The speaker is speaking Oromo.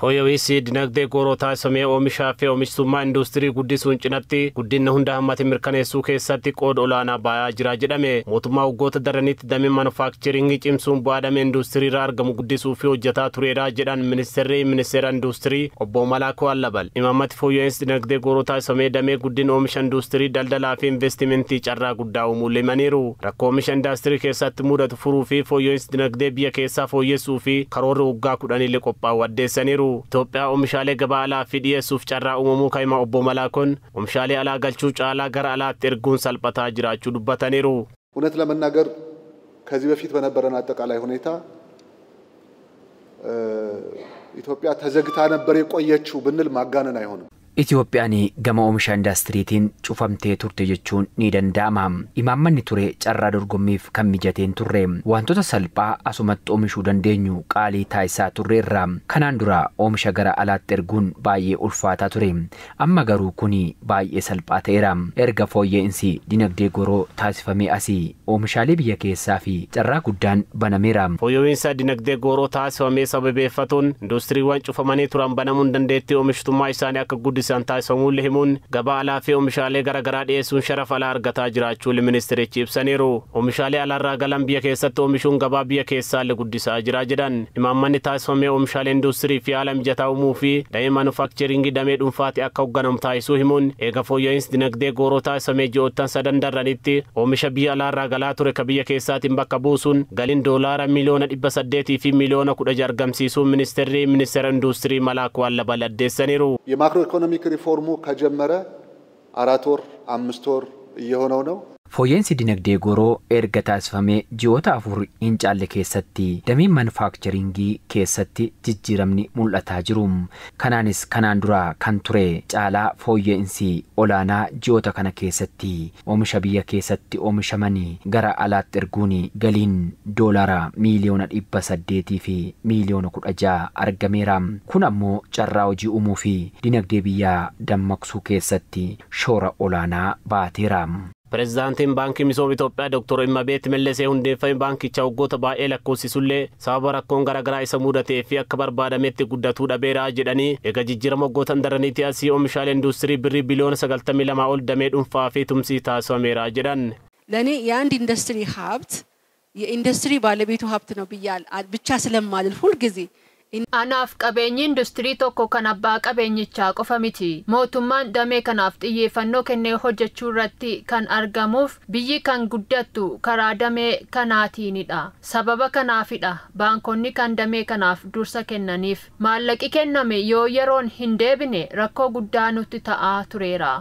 Fooyya'insi dinagdee gooroo taasifamee oomishaa fi oomishtummaa industirii guddisuun cinatti guddina hunda hammate mirkaneessuu keessatti qooda olaanaa ba'aa jira jedhame. Mootummaa waggoota daranitti damee manufaakcheringii cimsuun bu'aa damee industirii irraa argamu guddisuu fi hojjetaa tureera jedhan ministeerri ministeera industirii obbo Malaakuu Allabal. Imaammati fooyya'insi dinagdee gooroo taasifamee damee guddina oomisha industirii daldalaa fi investimentii carraa guddaa uumuu himaniiru. Rakkoo oomisha industirii keessatti mudatu furuu fi fooyya'insi dinagdee biyya keessaa fooyyessuu fi karoorri waggaa 10 qophaa'u addeessaniiru. Itoophiyaa oomishaalee gabaa alaa fi dhiyeessuuf carraa uumamuu kan himan obbo Malaakoon oomishaalee alaa galchuu caalaa gara alaatti erguun salphataa jiraachuu dubbataniiru. እውነት ለመናገር ከዚህ በፊት በነበረን አጠቃላይ ሁኔታ ኢትዮጵያ ተዘግታ ነበር የቆየችው ብንል ማጋነን አይሆንም። Itoophiyaan gama oomisha indastiriitiin cufamtee turte jechuun ni danda'ama. Imaammanni ture carraa dorgommiif kan mijateen turre. Wantoota salphaa asumatti oomishuu dandeenyu qaalii taasisaa turreerra. Kanaan dura oomisha gara alaatti erguun baay'ee ulfaataa ture. Amma garuu kuni baay'ee salphaa ta'eera. Erga fooyya'insi dinagdee gooroo taasifamee asii oomishaalee biyya keessaa fi carraa guddaan banameera. Fooyya'insa dinagdee gooroo taasifamee sababeeffatuun industiriiwwan cufamanii turan banamuun dandeettii oomishtummaa isaanii akka guddisan taasifamuu himuun gabaa alaa fi oomishaalee garaagaraa dhiyeessuun sharafa alaa argataa jiraachuu ministerichi ibsaniiru. Oomishaalee alaarraa galan biyya keessatti oomishuun gabaa biyya keessaallee guddisaa jira jedhan. Imaammanni taasifamee oomishaalee industirii fi haala mijataa uumuu fi damee manufaakcheringii damee dhuunfaatti akka hoogganamu taasisuu himuun eega fooyya'insi dinagdee gooroo taasifamee ji'oottan sadan daranitti oomisha biyya alaarraa galaa ture ka biyya keessaatiin bakka buusuun galiin doolaara miliyoona 800 fi miliyoona 16 argamsiisuun ministeerri ministeera industirii Malaakuu Allabal addeessaniiru. የማክሮ ኢኮኖሚክ ሪፎርሙ ከጀመረ 4 ወር 5 ወር እየሆነው ነው። Fooyya'insi dinagdee gooroo erga taasifamee ji'oota 4 hin caalle keessatti damee manufaakcheringii keessatti jijjiiramni mul'ataa jiru. Kanaanis kanaan dura kan ture caalaa fooyya'insi olaanaa ji'oota kana keessatti oomisha biyya keessatti oomishamanii gara alaatti erguun galiin doolaara miiliyoona 800 fi miiliyoona 16 argameera. Kun ammoo carraa hojii uumuu fi dinagdee biyyaa dammaqsuu keessatti shoora olaanaa baateera. Pireezidaantiin Baankii Misooma Itoophiyaa Dr. Immabeet Mellesee hundeeffame baankicha waggoota baay'ee lakkoofsisullee sababa rakkoon garaagaraa isa mudatee fi akka barbaadametti guddatuu dhabeera jedhanii eega jijjiirama waggoota daraniitti asii oomishaalee industirii birrii biliyoona 92 ol damee dhuunfaa fi tumsii taasifameera jedhan. ለእኔ የአንድ ኢንዱስትሪ ሀብት የኢንዱስትሪ ባለቤቱ ሀብት ነው ብያል ብቻ ስለማልል ሁልጊዜ Anaaf qabeenyi industirii tokko kan abbaa qabeenyichaa qofa miti. Mootummaan damee kanaaf xiyyeeffannoo kennee hojjechuu irratti kan argamuuf biyyi kan guddattu karaa damee kanaatiinidha. Sababa kanaafidha baankonni kan damee kanaaf dursa kennaniif. Maallaqi kenname yoo yeroon hin deebine rakkoo guddaa nutti ta'aa tureera.